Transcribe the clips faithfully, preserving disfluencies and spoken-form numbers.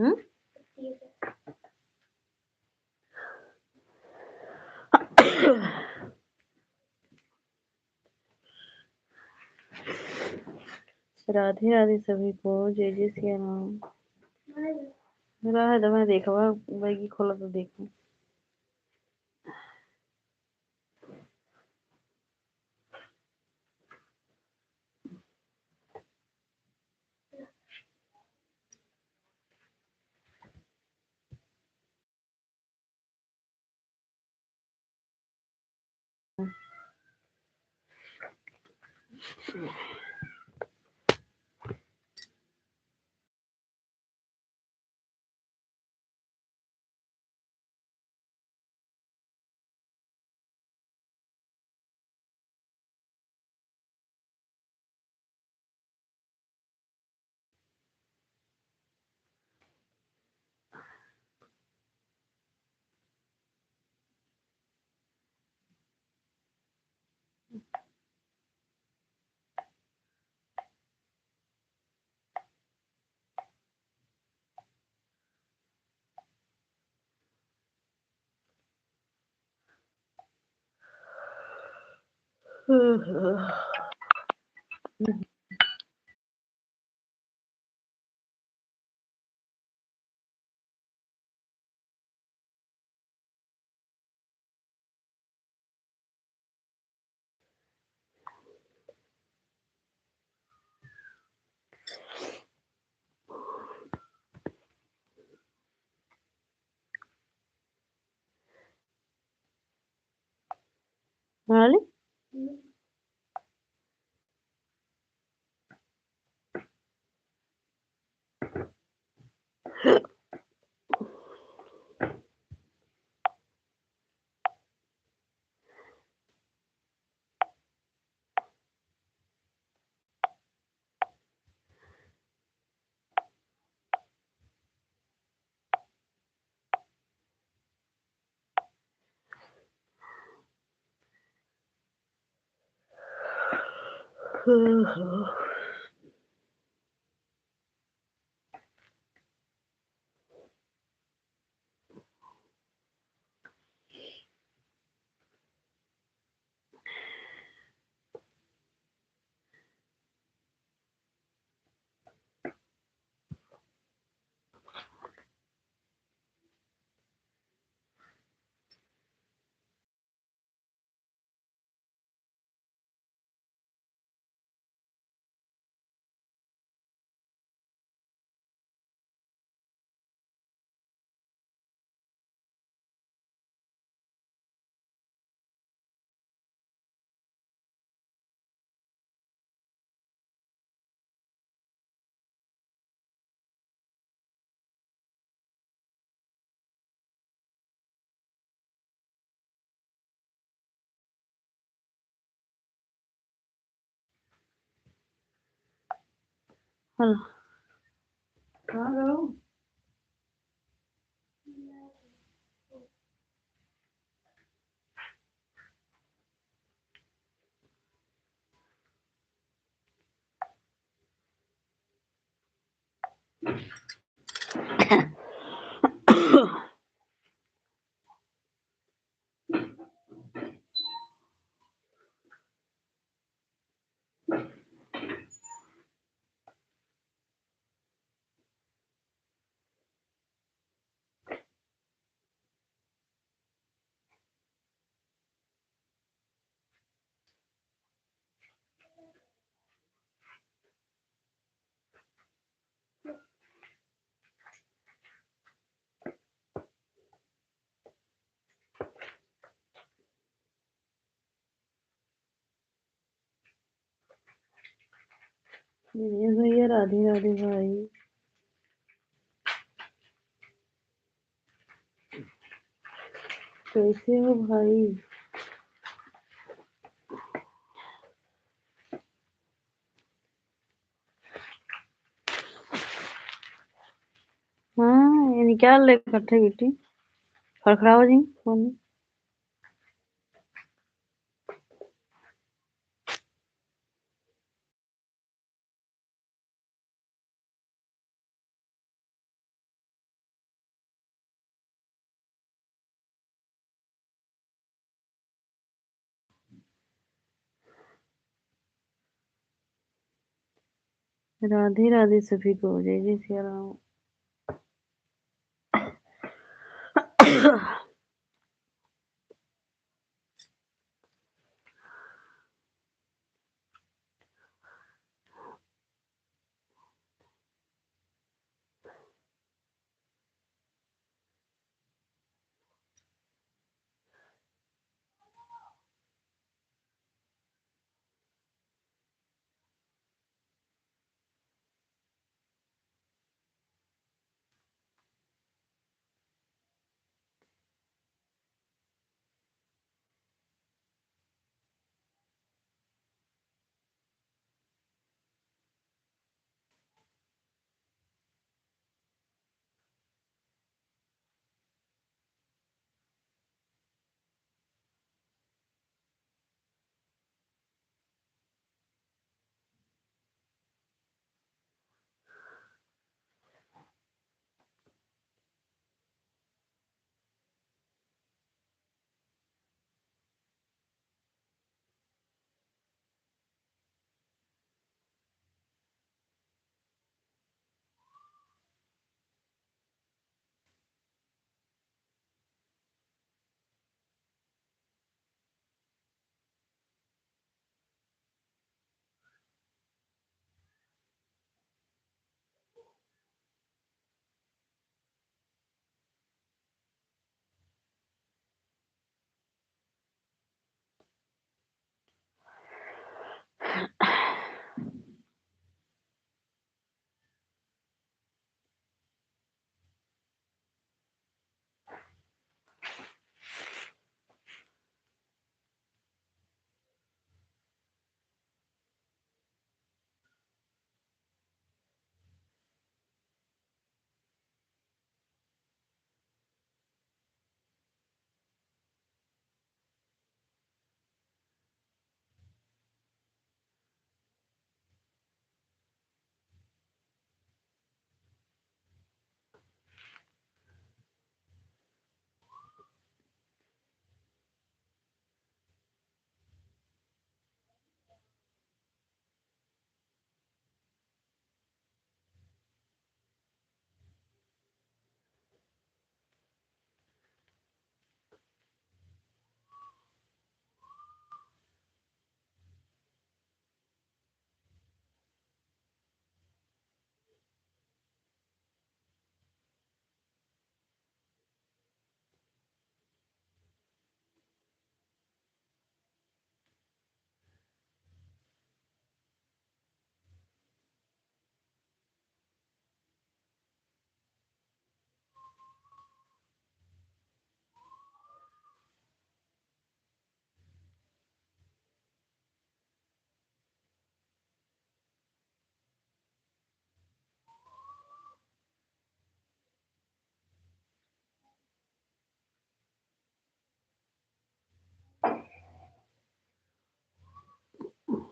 हम्म? राधे राधे सभी को, जय जय सिया राम। रहे दो, मैं देखवा, बैगी खोला तो देखूं। हाँ ले। हेलो। हाँ, हेलो। ये भैया, राधे राधे भाई। कैसे हो भाई? हाँ, ये निकाल ले इकट्ठे बेटी, खड़खड़ाओ जी फोन। राधे राधे सभी को, जय जय सिया राम।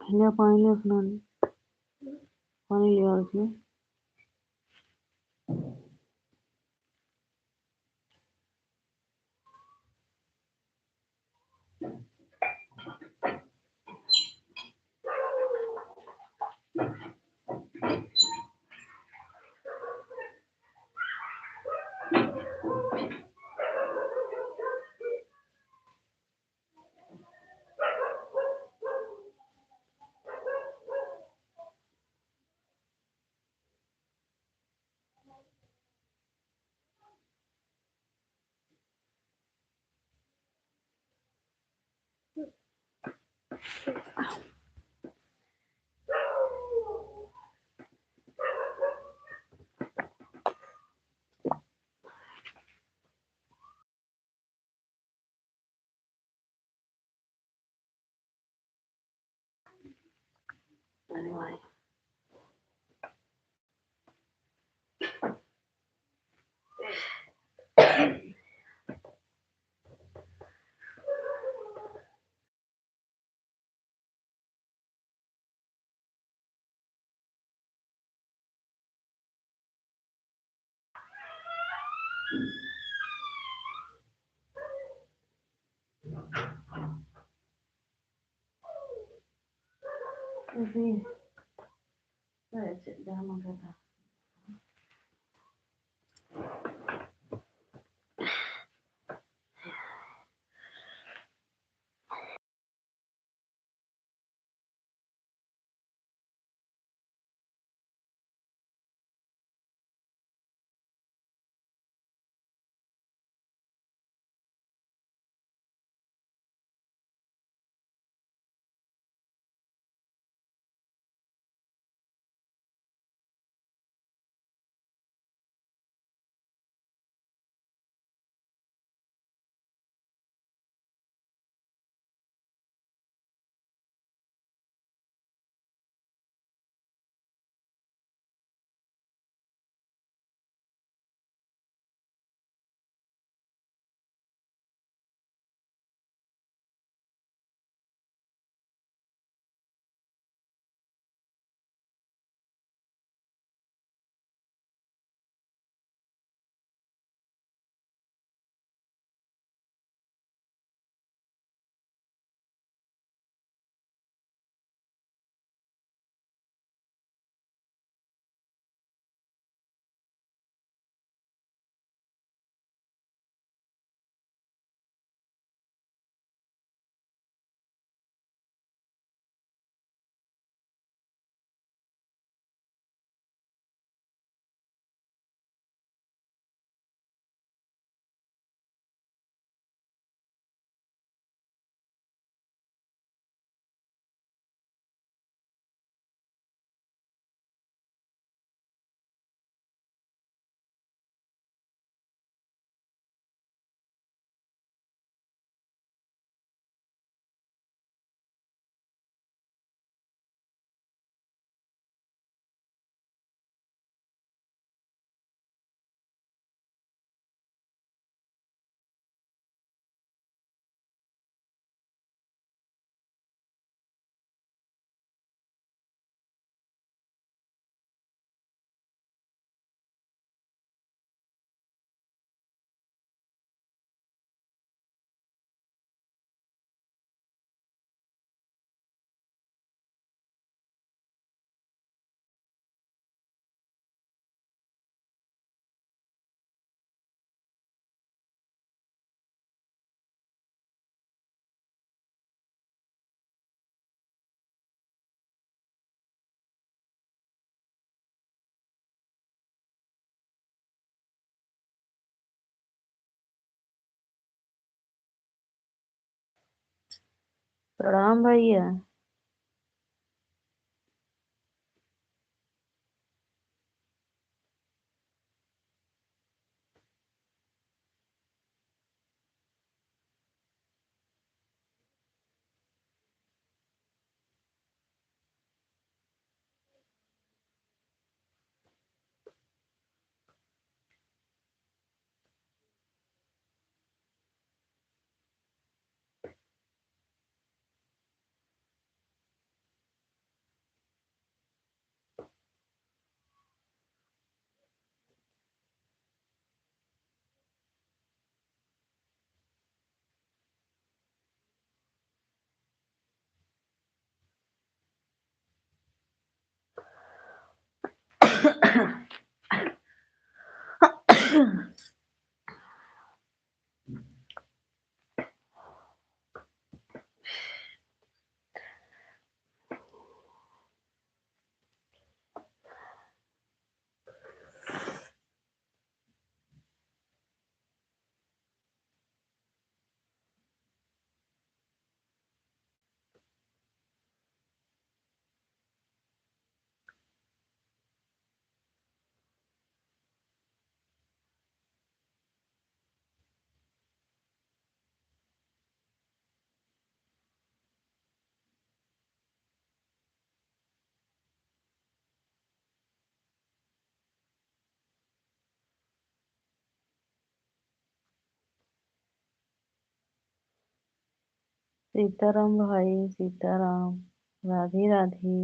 लिया पानी, लिया सुनानी। पानी लिया और इसमें। प्रणाम भैया। सीताराम भाई, सीताराम। राधे राधे।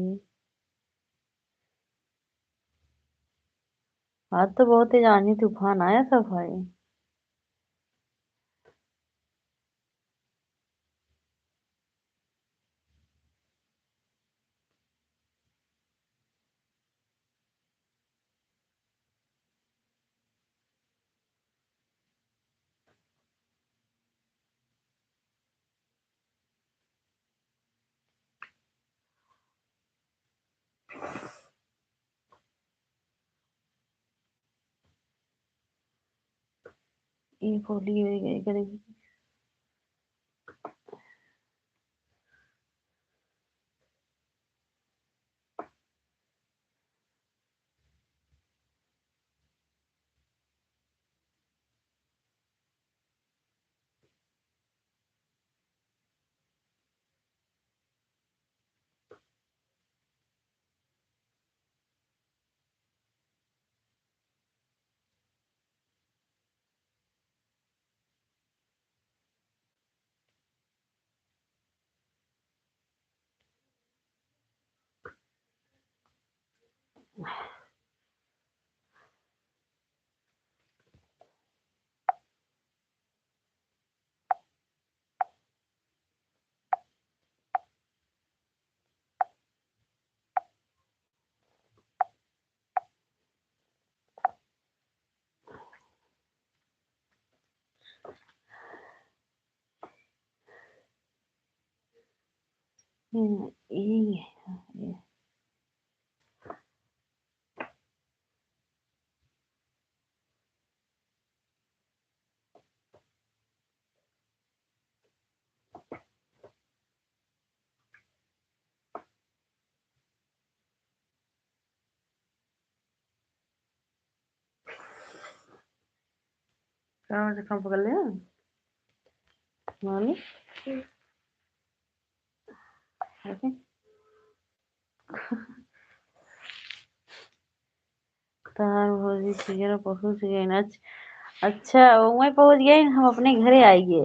आज तो बहुत तेज आंधी तूफान आया था भाई। ई बोली होई गई गरीब। हम्म, ये, ये। कहाँ से कहाँ पकड़ ले? मामी? हम्म। ओके। तहार भौजी पियर पहुँच गइन। अच्छ-, अच्छा, उमइ पहुँच गइन, हम अपने घरे आइगे।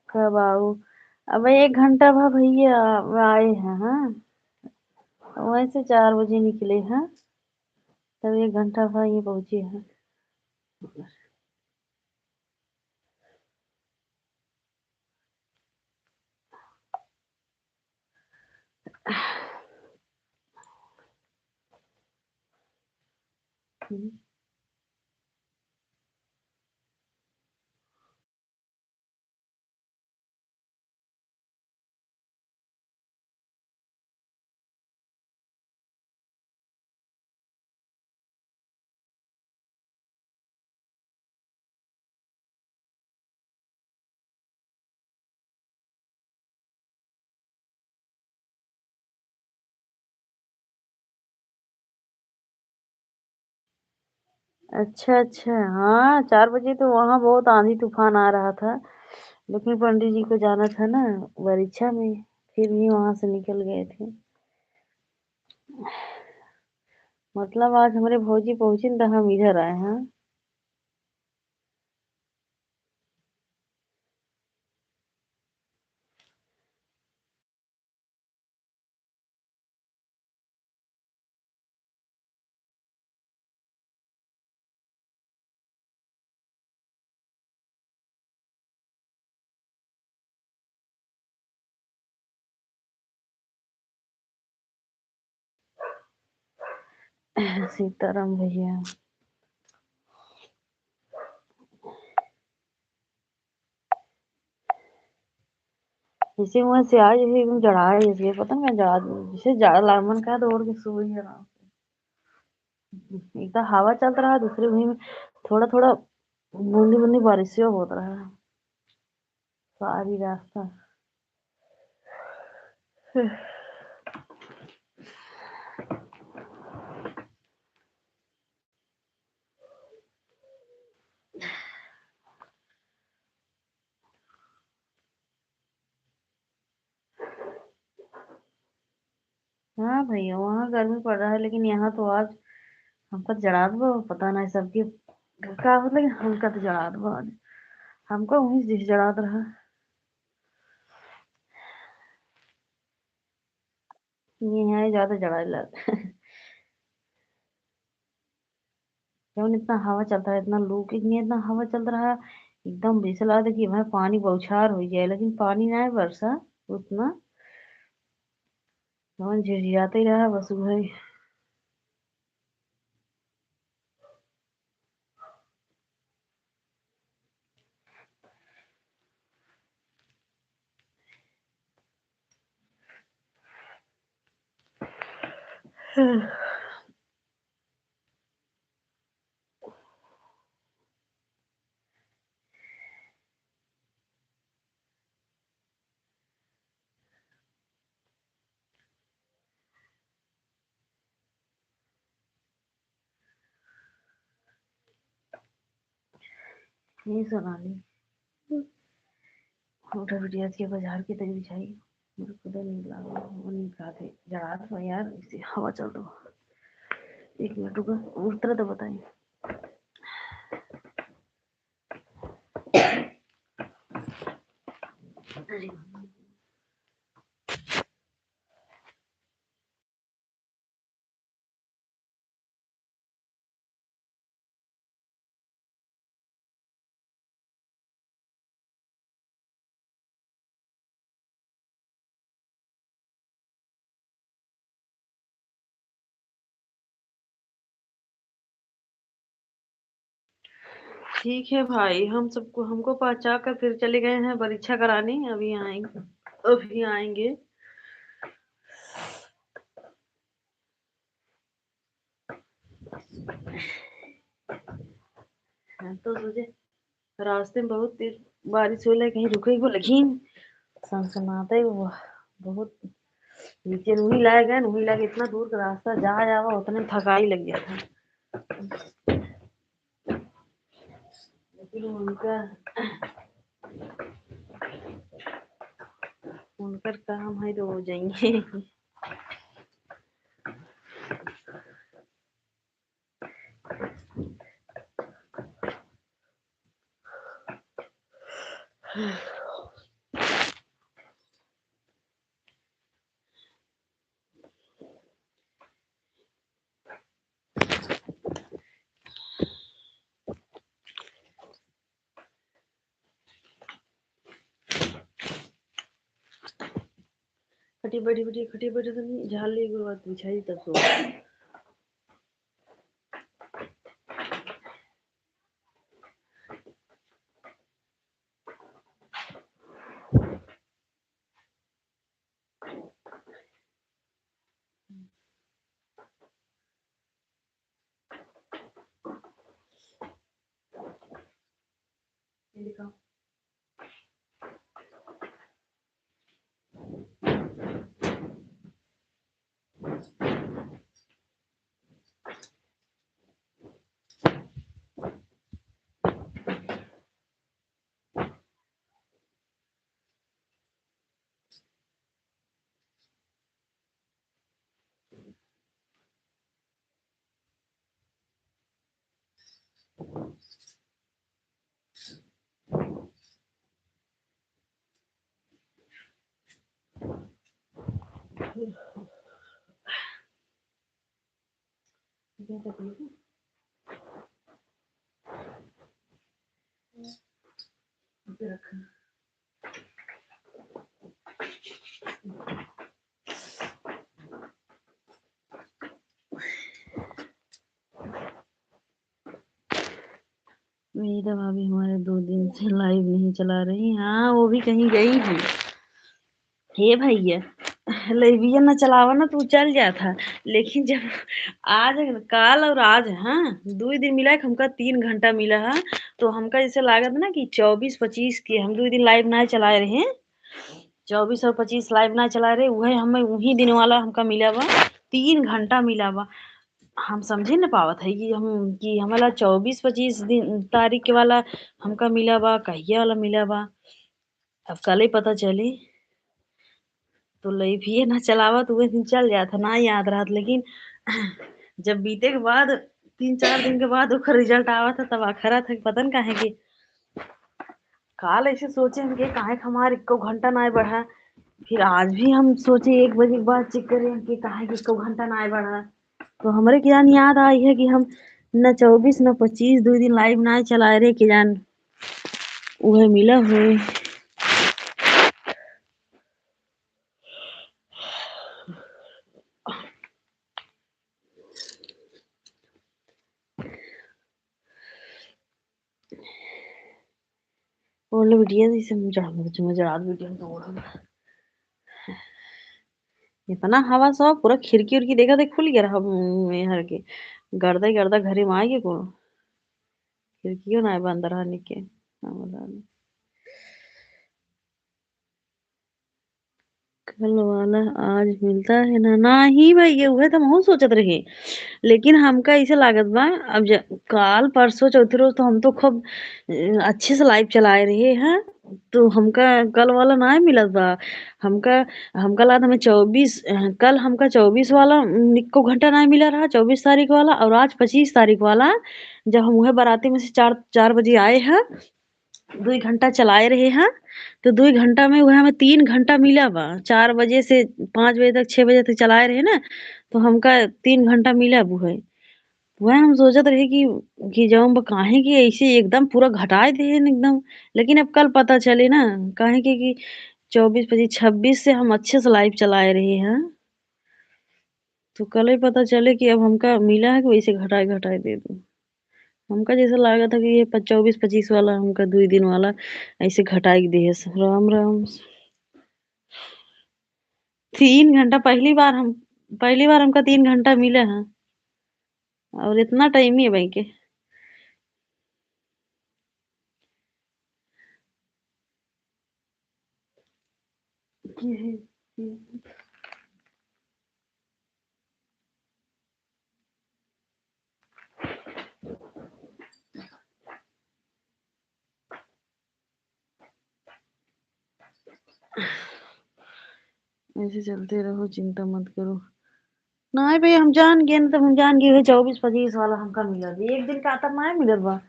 कब आऊ? अब एक घंटा भा भैया आए हैं, हाँ। वहीं से चार बजे निकले हैं, तब एक घंटा भा ये पहुँचे हैं। अच्छा, अच्छा। हाँ, चार बजे तो वहाँ बहुत आंधी तूफान आ रहा था, लेकिन पंडित जी को जाना था ना परीक्षा में, फिर भी वहाँ से निकल गए थे। मतलब आज हमरे भौजी पहुँचिन त हम इधर आए हैं। सीताराम भैया। जैसे वहाँ से आए, जैसे एकदम जड़ा है, जैसे पता नहीं जड़ा, जैसे जाड़ा ला-, मन कहा तो ओढ़ के सो ही आराम से। एक तो हवा चलत रहा, दूसरे वही में थोड़ा थोड़ा बूंदी बूंदी बारिशो होत रहा सारी रास्ता। हाँ भैया, वहाँ गर्मी पड़ रहा है, लेकिन यहाँ तो आज हमका जड़ात बा, पता नहीं सबके का होत, लेकिन हमका तो जड़ात बा आज। हमका वहीं से जड़ात रहा। ये है ज्यादा जड़ा लग। जौन इतना हवा चलत रहा, इतना लू के लिए इतना हवा चलत रहा, एकदम जैसे लगत कि भाई पानी बौछार हो जाए, लेकिन पानी ना है बरसा उतना, जौन झिरझिराते ही रहा बस वही। ये सोनाली, उठा बिटिया के बाजार के तरी बिछाई, मुझे खुदा नींद लागल, वो नींद का थे, जड़ा था यार, इसे हवा चल रहा। एक मिनट रुका, उतरा तो बताई। ठीक है भाई, हम सबको, हमको पहुँचा कर फिर चले गए हैं परीक्षा कराने। अभी आएंगे, अभी आएंगे। हम तो सोचे रास्ते में बहुत तेज बारिश होले, कहीं रुकेगो, लेकिन सनसनाते हुआ बहुत नीचे उही लागे गए, उही लागे इतना दूर का रास्ता जा जावा, उतने में थकाई लग जाता। लेकिन उनका, उनकर काम है तो हो जाएंगे। खटिया बैठी, बैठी, खटिया बैठी तो नहीं, झाल ले एक बार बिछाई तब सो। ये दिखाओ। वेदा भाभी हमारे दो दिन से live नहीं चला रही। हाँ, वो भी कहीं गई हैं। हे भैया, live ना चलावा ना, तू चल जात हा। लेकिन जब आज, काल और आज, हाँ, दुई दिन मिला है, हमका तीन घंटा मिला है, तो हमका जैसे लागत ना कि चौबीस पच्चीस के हम दुई दिन live ना चलाए रहे, चौबीस और पच्चीस live ना चलाए रहे, उहे हमें उही दिन वाला हमका मिला बा, तीन घंटा मिला बा। हम समझे न पावत है कि हम, कि हमारा चौबीस पच्चीस दिन, तारीख के वाला हमका मिला बा, कहिया वाला मिला बा, अब कल ही पता चली। तो live ही ना चलावत, उहे दिन चल जात है, ना याद रहत, लेकिन जब बीते के बाद, तीन चार दिन के बाद ओकर result आवत है, तब अखरत है, पता न काहे कि काल ऐसे सोचे हम कि काहे कि हमार एको घंटा ना बढ़ा। फिर आज भी हम सोचे, एक बजे के बाद check करे हम कि काहे कि एको घंटा ना बढ़ा। तो हमरे के जान याद आई है कि हम न चौबीस न पच्चीस, दुई दिन live ना चलाए रहे, के जान उहे मिला होए। ओले बिटिया जैसे हम जान, मुझे, मुझे रात बिटिया में तो ओढ़। इतना हवा सब, पूरा खिड़की उड़की देखा थे, खुल गया रहा, हम्म, यहाँ के गर्दा ही गर्दा घरे में आ गए को। खिड़कियों ना बंद रहा निके। हाँ, बोला नहीं। कल वाला आज मिलता है ना? नाही भैया, उहे तो हमहू सोचत रहे, लेकिन हमका ऐसे लागत बा, अब ज-, काल परसों चौथी रोज तो हम तो खूब, अ, अच्छे से live चलाए रहे हैं, तो हमका कल वाला ना मिलत बा। हमका, हमका लागत हमें चौबीस, अ, कल हमका चौबीस वाला, उम, एको घंटा ना मिला रहा, चौबीस तारीख वाला, और आज पच्चीस तारीख वाला, जब हम उहे बाराती में से चार, चार बजे आए हैं, दुई घंटा चलाए रहे हैं, तो दुई घंटा में उहे हमें तीन घंटा मिला बा। चार बजे से पाँच बजे तक, छः बजे तक चलाए रहे ना, तो हमका तीन घंटा मिला उहे। वह हम सोचत रहे कि, कि जौन बा, काहे कि ऐसे एकदम पूरा घटाए देहे न एकदम, लेकिन अब कल पता चले ना, काहे कि, कि चौबीस, पच्चीस, छब्बीस से हम अच्छे से live चलाए रहे हैं, तो कल ही पता चले कि अब हमका मिला है कि वैसे घटाए, घटाए दे दो। हमका जैसे लागत है कि ये प-, चौबीस पच्चीस वाला हमका दुई दिन वाला ऐसे घटाई के दिहे से। राम राम। तीन घंटा, पहली बार हम, पहली बार हमका तीन घंटा मिले हैं, और इतना time ही है भाई के। ऐसे चलते रहो, चिंता मत करो। नाहीं भैया, हम जान गए ना, तब हम जान गए, वही चौबीस पच्चीस वाला हमका मिलत। एक दिन का तो नाहीं मिलत बा,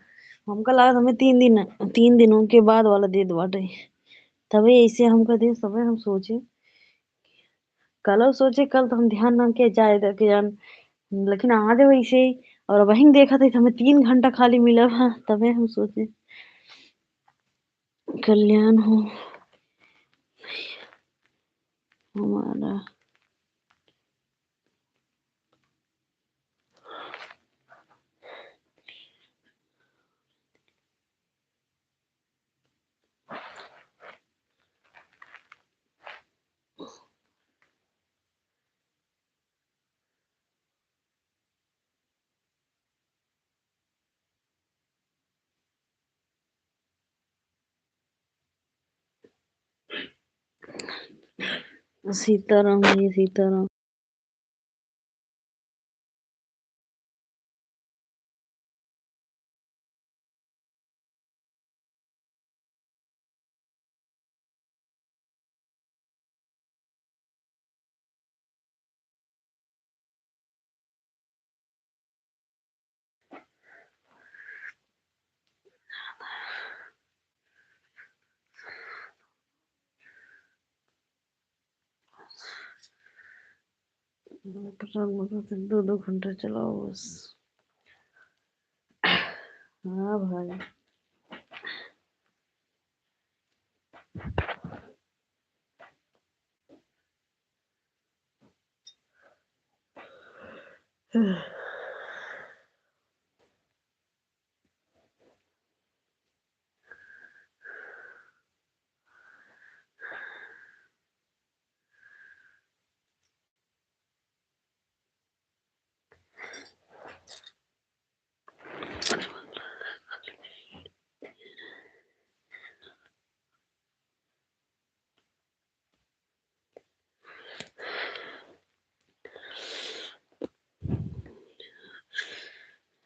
हमका लागत हमें तीन दिन, तीन दिनों के बाद वाला देत बाटे, तबे ऐसे हमका दे, तबे हम सोचे। कल सोचे, कल तो हम ध्यान ना के जाए दे के जान, लेकिन आज वैसे ही, और वहीं देखा था, हमें तीन घंटा खाली मिला बा, तबे हम सोचे। कल्याण हो हमारा। सीताराम जी, सीताराम। दो दो घंटा चलाओ बस। हाँ भाई।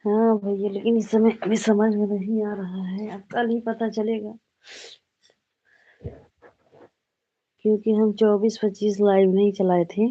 हाँ भैया, लेकिन इस समय भी समझ में नहीं आ रहा है, अब कल ही पता चलेगा, क्योंकि हम चौबीस पच्चीस लाइव नहीं चलाए थे।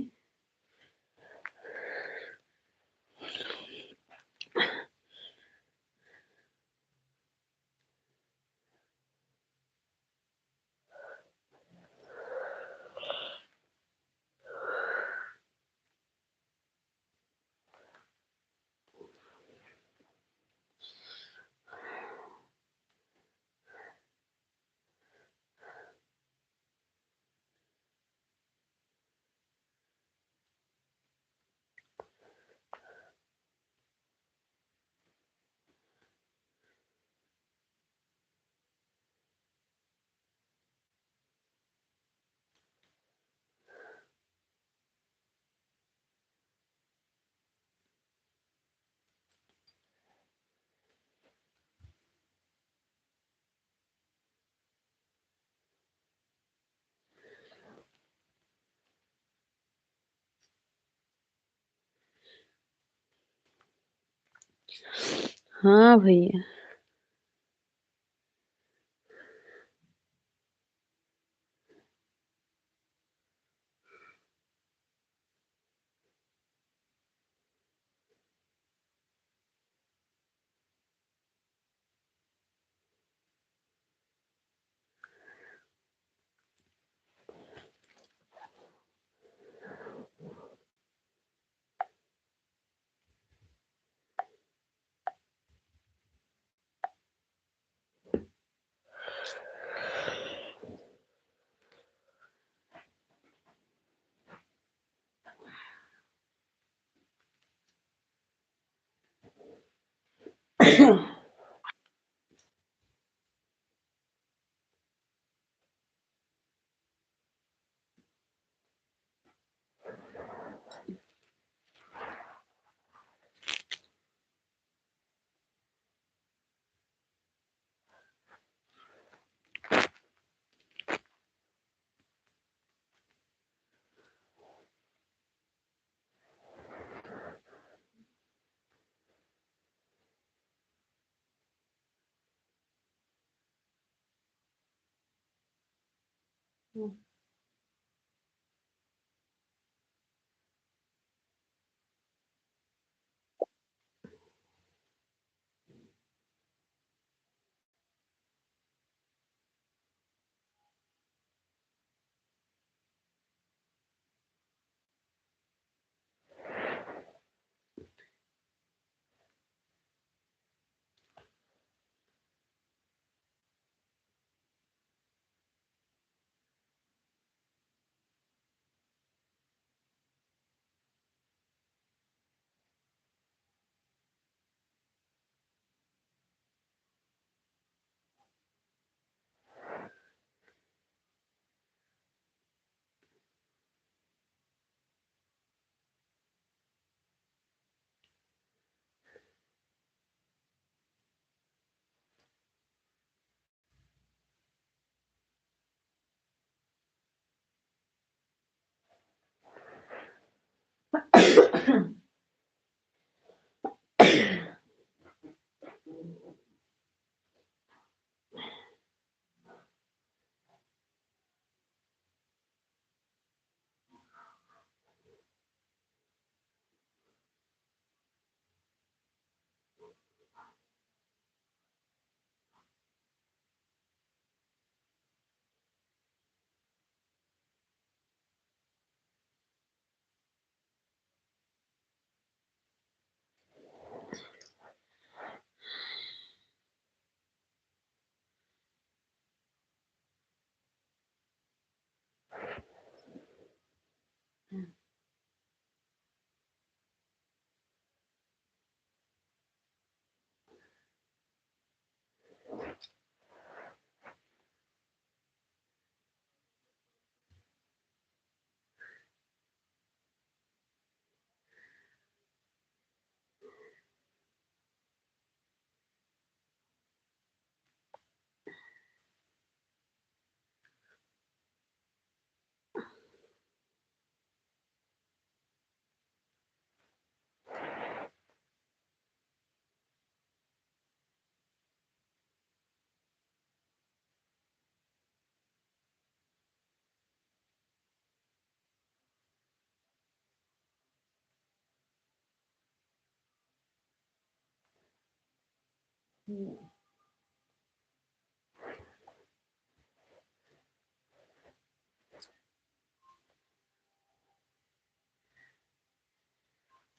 हाँ भैया।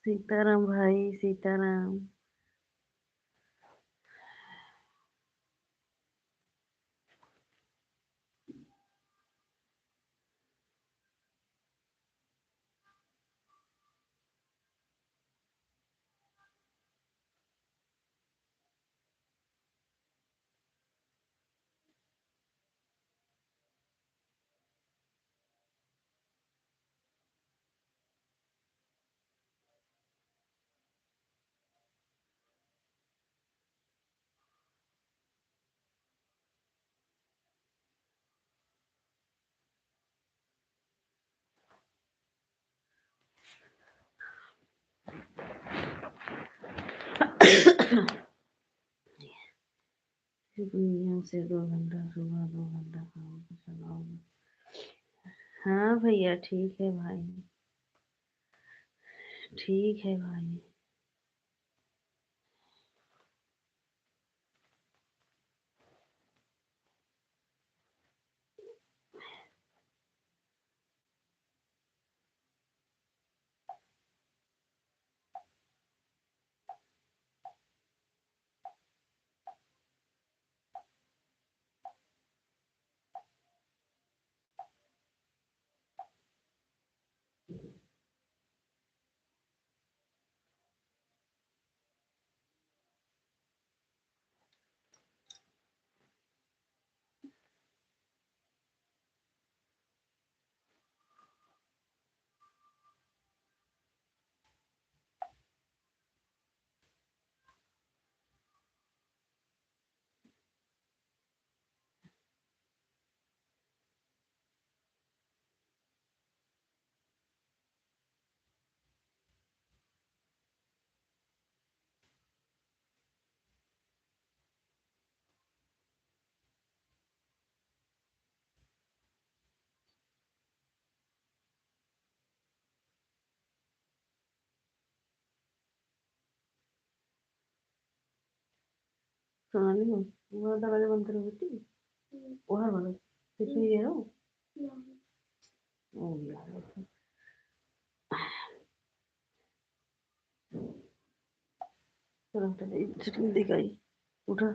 सीताराम भाई, सीताराम। एक नियम से दो घंटा सुबह, दो घंटा शाम को चलाओगे। हाँ भैया, ठीक है भाई, ठीक है भाई। सोनाली हो, वो दरवाजा बंद करो बेटी। हम्म। वो हर वाला। किसमें हम्म। ये हो? हम्म। ओ यार। चलो, चलो, एक सेकंड दिखाई। उठा।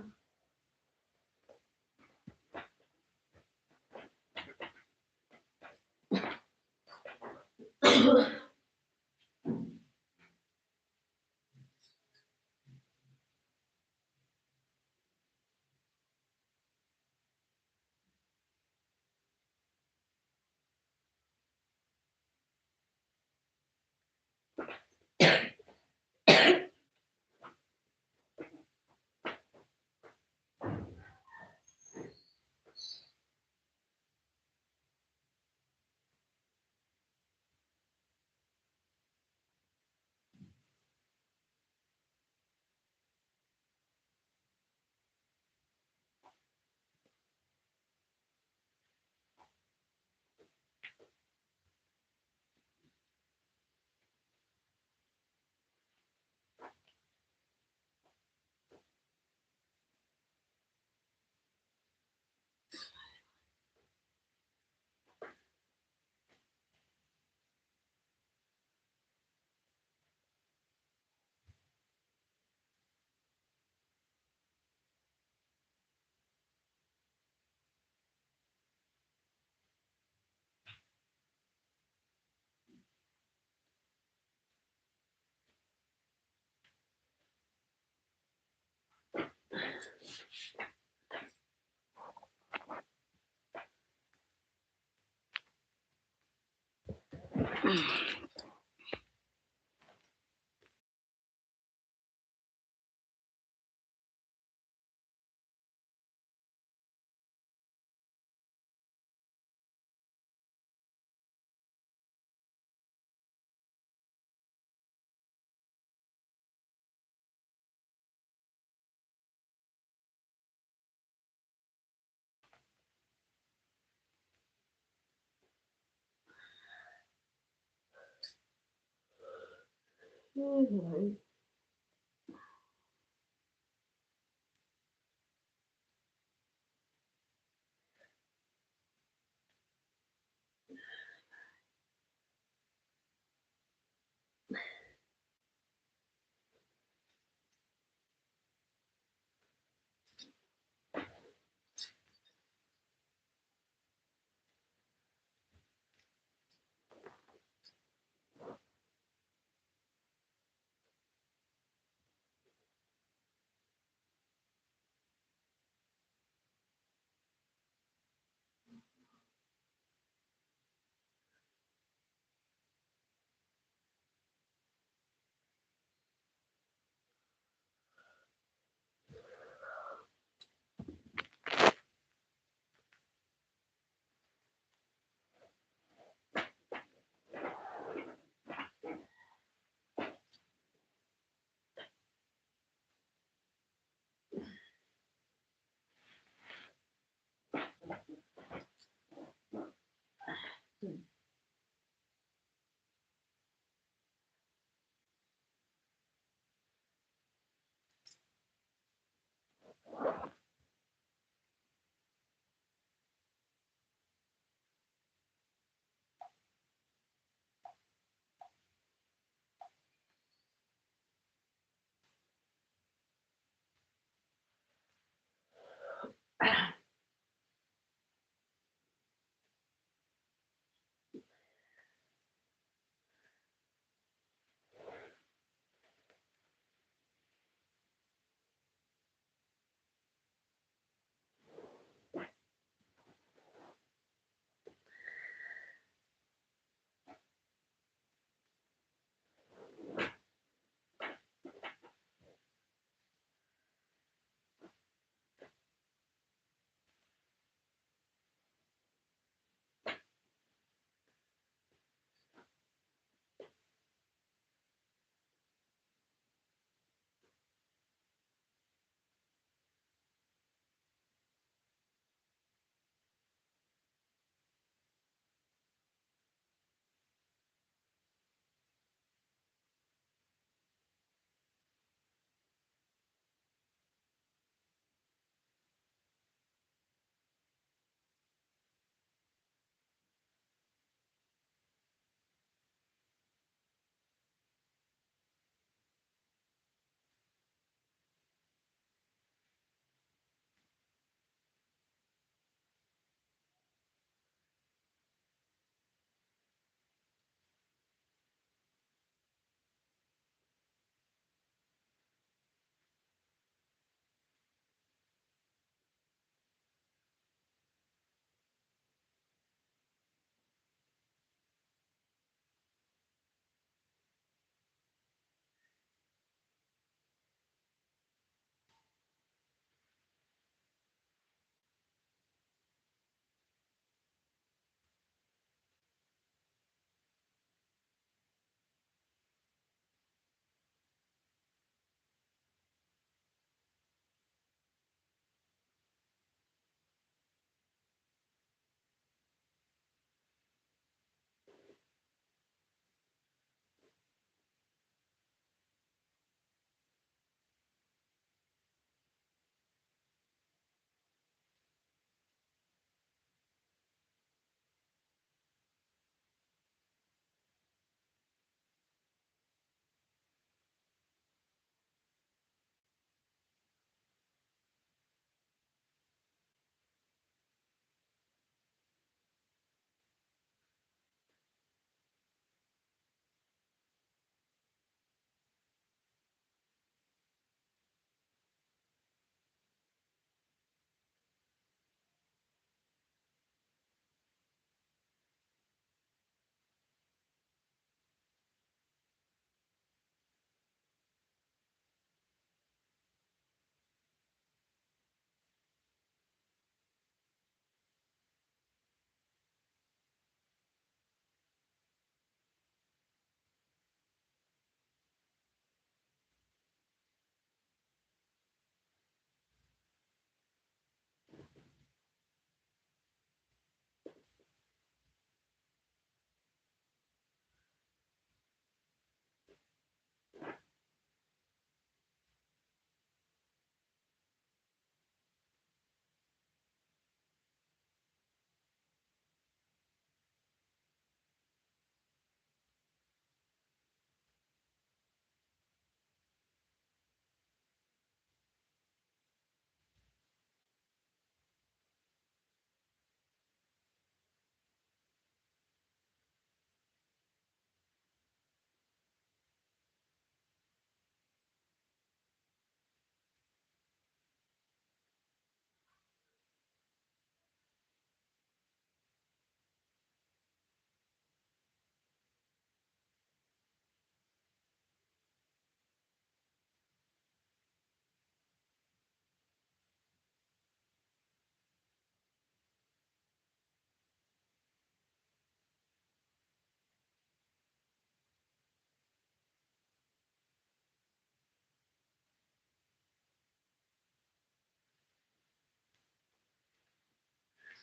हम्म, भाई।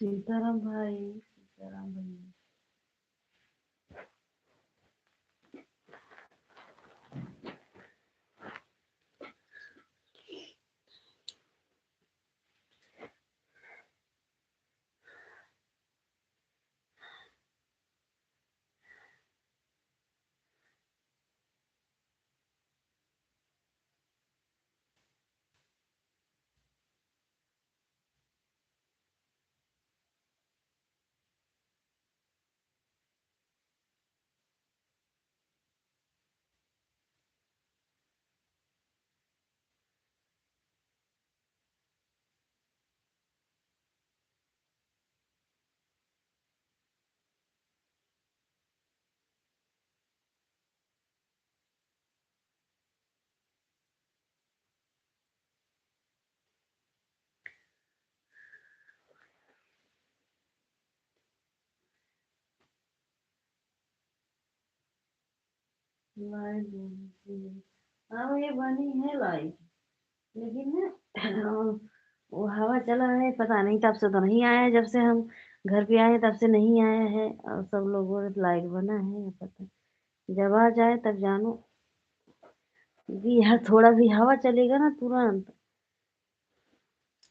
सीताराम भाई, सीताराम भाई। लाइट बनी है। हाँ, ये बनी है लाइट, लेकिन ना, वो हवा चला है, पता नहीं, तब से तो नहीं आया। जब से हम घर पे आए, तब से नहीं आया है। और सब लोगों ने लाइट बना है, पता, जब आ जाए, तब जानो। भी ह-, थोड़ा भी हवा चलेगा ना, तुरंत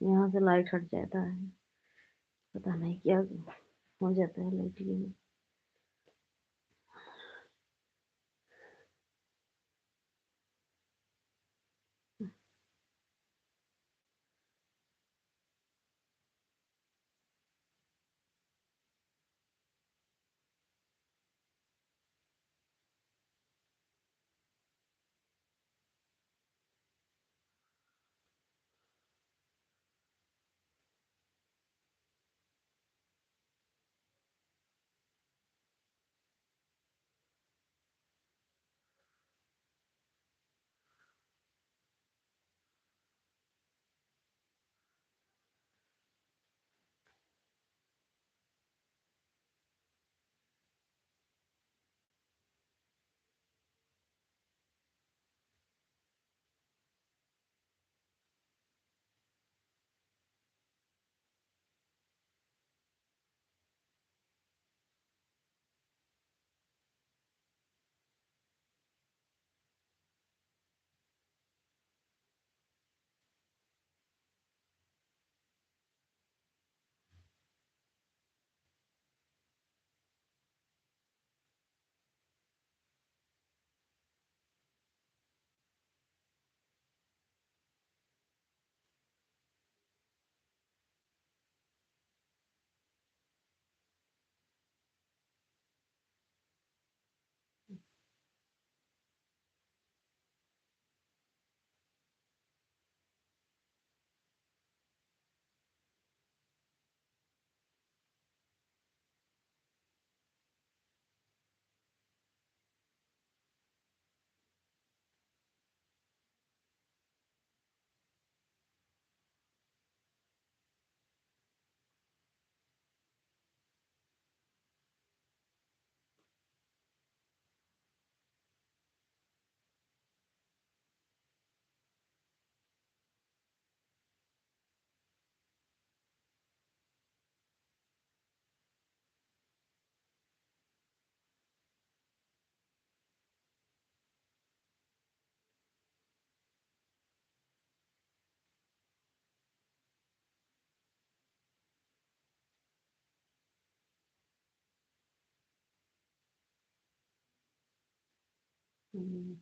यहाँ से लाइट हट जाता है। पता नहीं क्या हो जाता है लाइट के लिए। हम्म।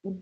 अजय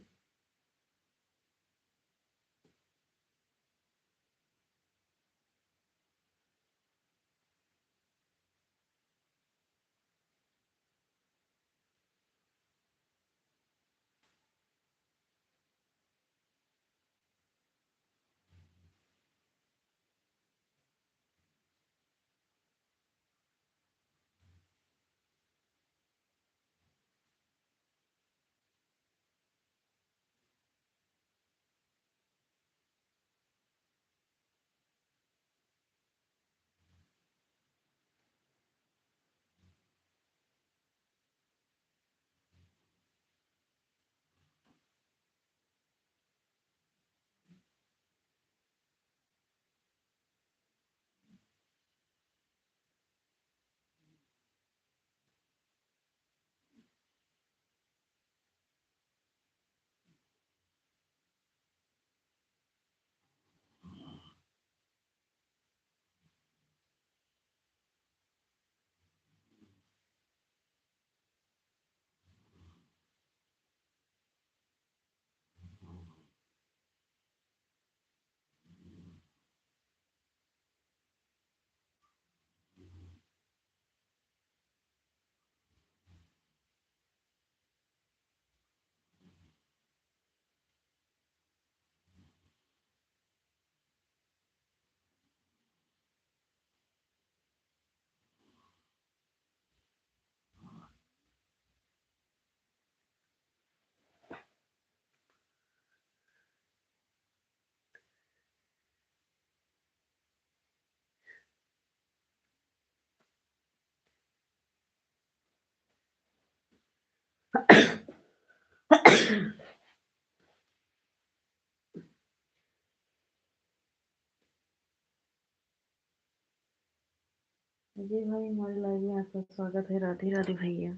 भाई, हमारे लाइव में आपका स्वागत है। राधे राधे भैया।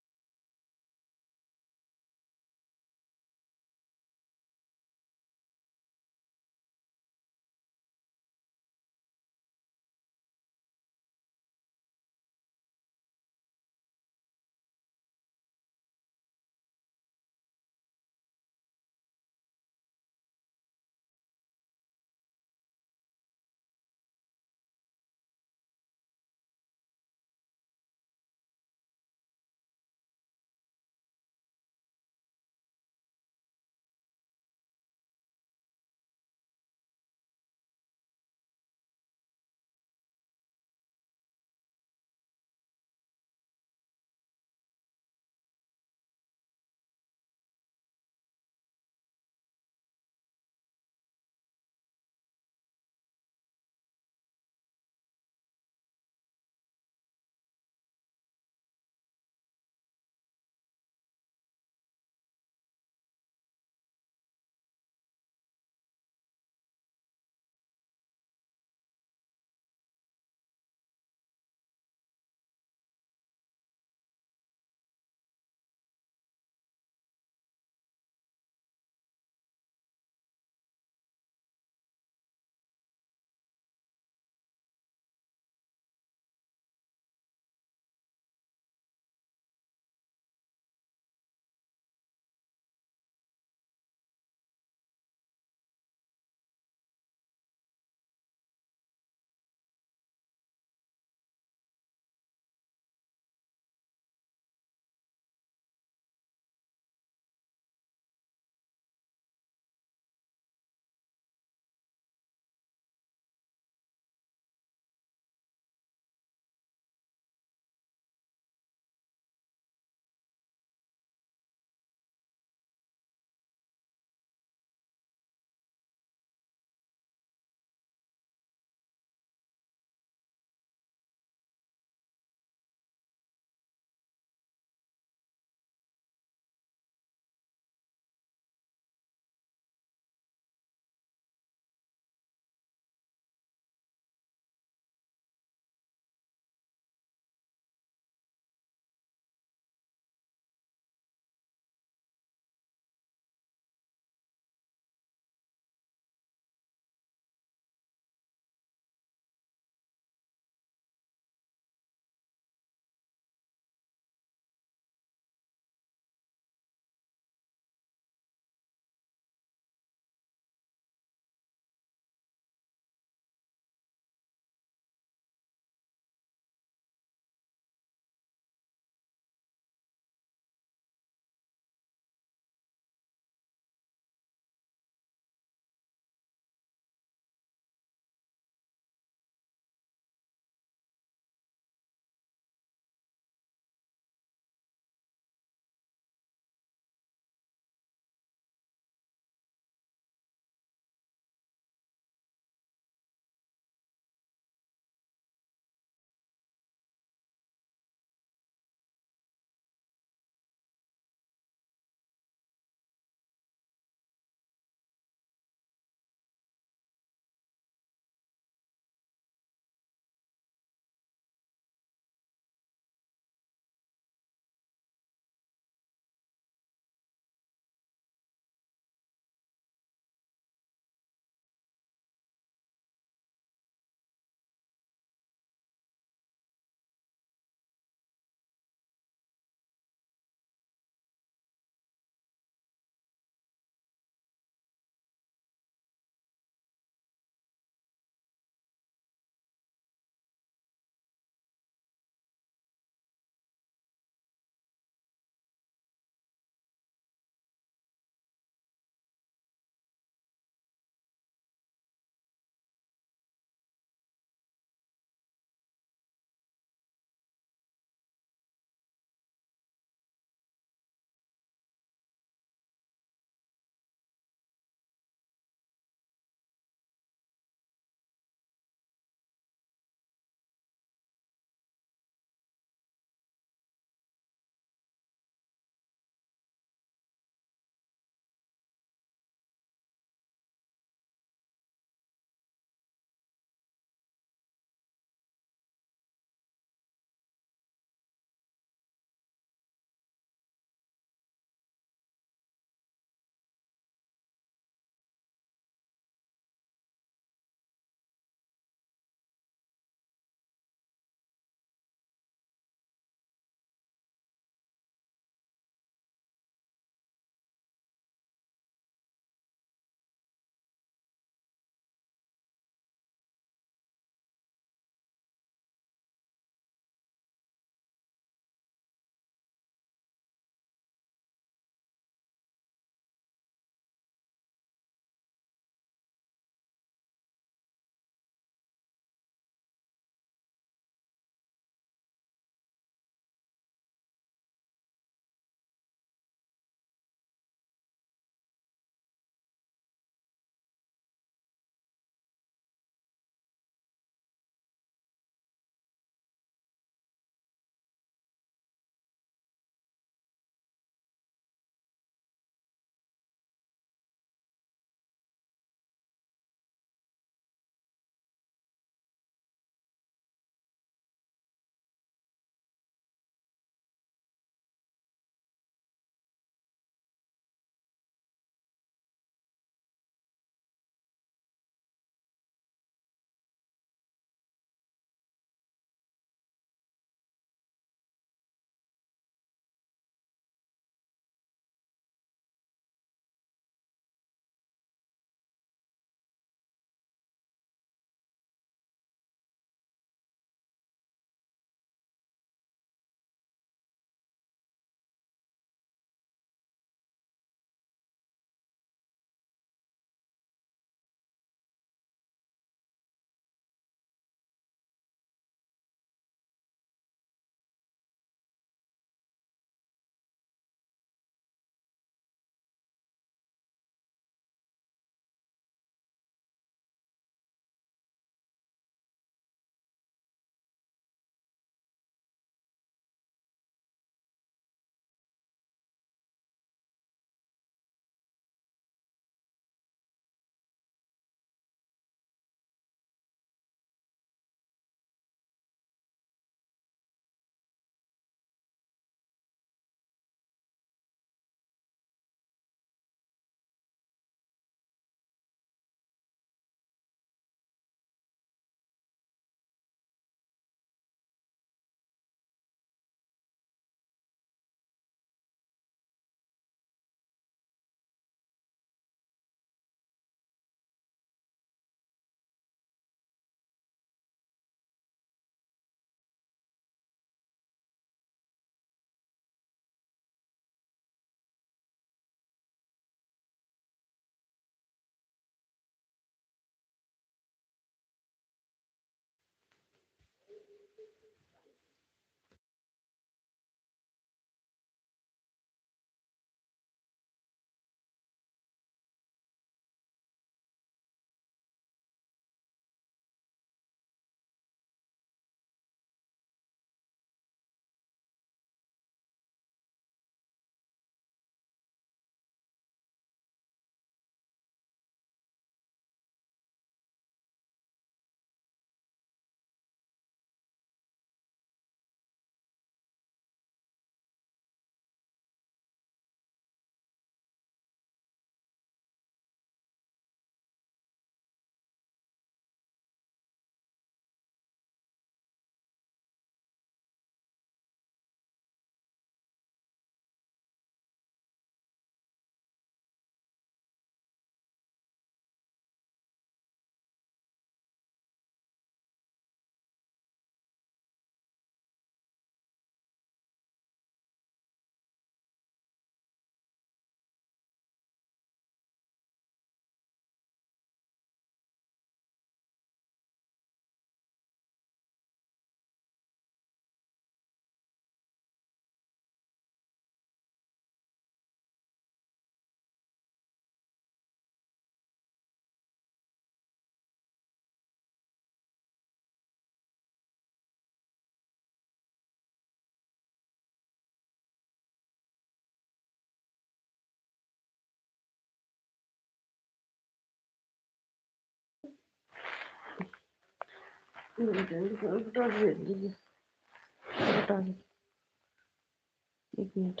एक मिनट।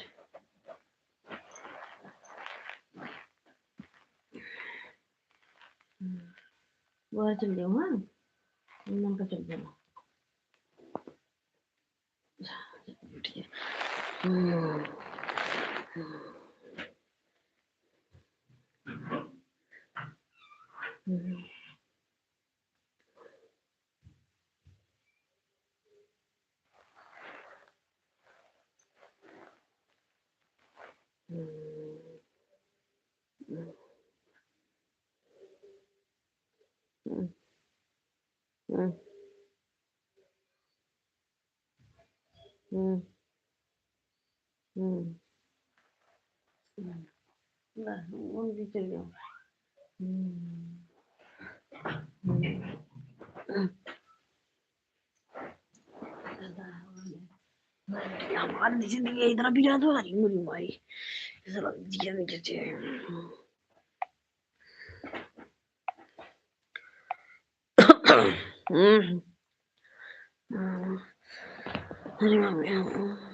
हम्म। बाहर चल जाओ, हाँ? नल का चल जाओ। हम्म। हम्म। हम्म। हम्म। हम्म। हम्म। हम्म। हम्म। ना, वो भी चल गया। हम्म। हम्म। हमारी जिंदगी इतना बिना तो हरी मुरी मारी। ऐसा लग दिया नहीं कहते। हम्म। हम्म। अरे बाप रे।